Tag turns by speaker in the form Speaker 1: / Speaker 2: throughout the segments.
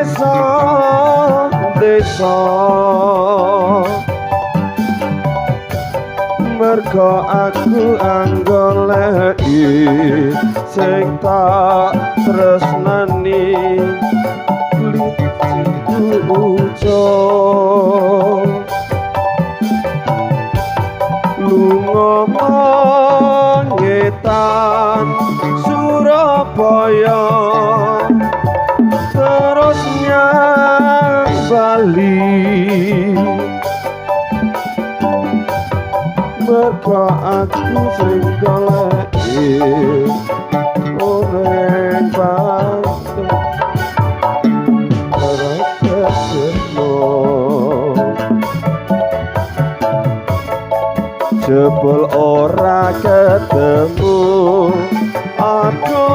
Speaker 1: desa desa. Mergo aku anggoleki sing tak tresnani, klinciku ucul. Lunga ngetan Surabaya terus nyang Bali. Mergo aku sing goleki ora pantes ora ketemu. Jebul ora ketemu aku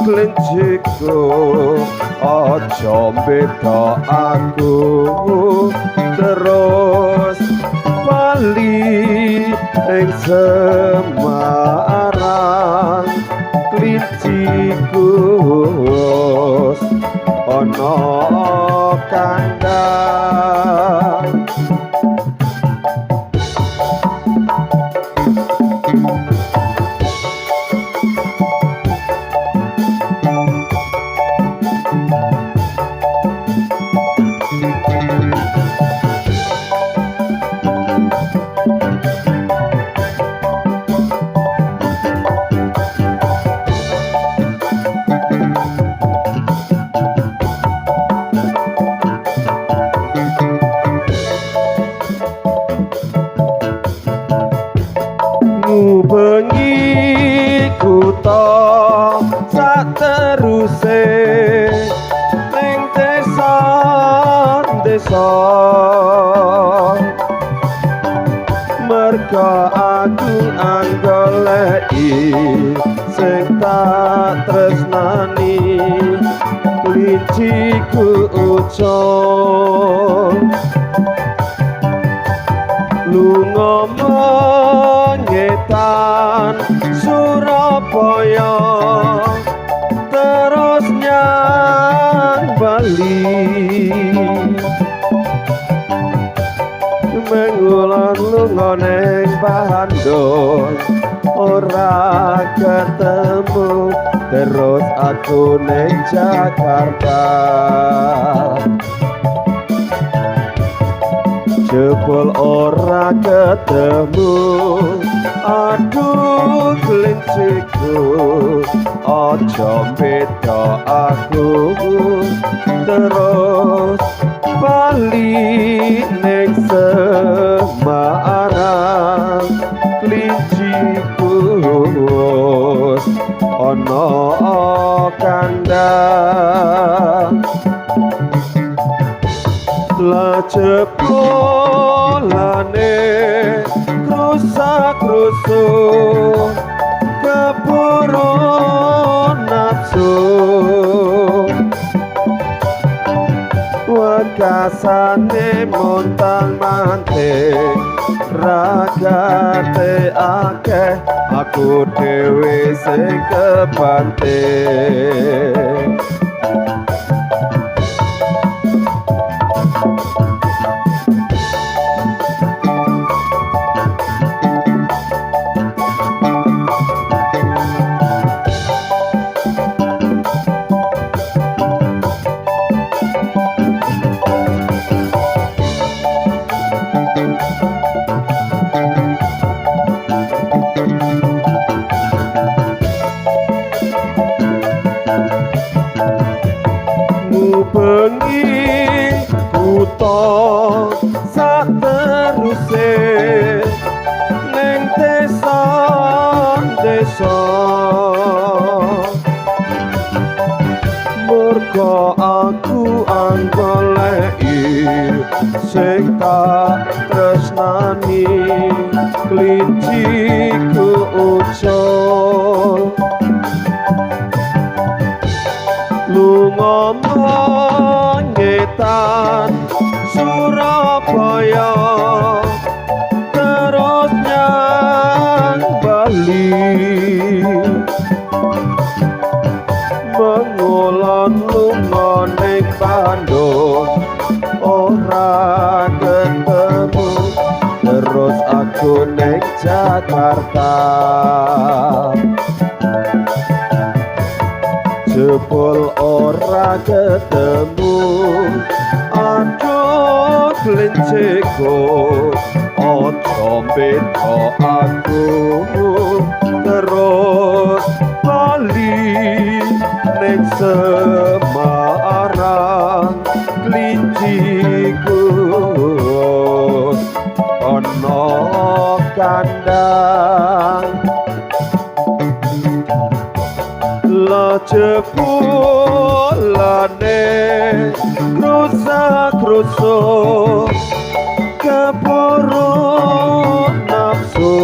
Speaker 1: klinciku, aja beda aku terus bali ing Semarang. Klinciku ana kandang. Ngubengi kutha sateruse ning desa desa. Mergo aku anggoleki sing tak tresnani, klinciku ucul. Lunga mengetan Surabaya terus nyang Bali. Mengulon lunga ning Bandung ora ketemu, terus aku ning Jakarta. Jebul ora ketemu aduh klinciku, aja beda aku terus bali ning Semarang. Klinciku ana kandang. La jebulane krusak krusuk keburu nafsu, wekasane montang manting ragate akeh, aku dhewe sing kebanting. Ngubengi kutha sateruse ning desa desa. Mergo aku anggoleki sing tak tresnani, klinciku ucul. Lunga mengetan Surabaya terus nyang Bali. Mengulon lunga ning Bandung ora ketemu, terus aku ning Jakarta. Jebul ora ketemu. Aduh, klinciku, ojo beda aku. Terus bali ning Semarang, klinciku ana kandang. La jebulane krusak krusuk kepuruk nafsu,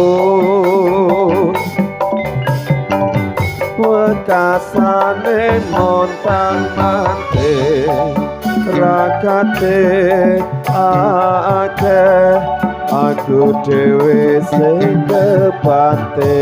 Speaker 1: wekasane montang manting, rakate akeh, aku dhewe sing kebanting.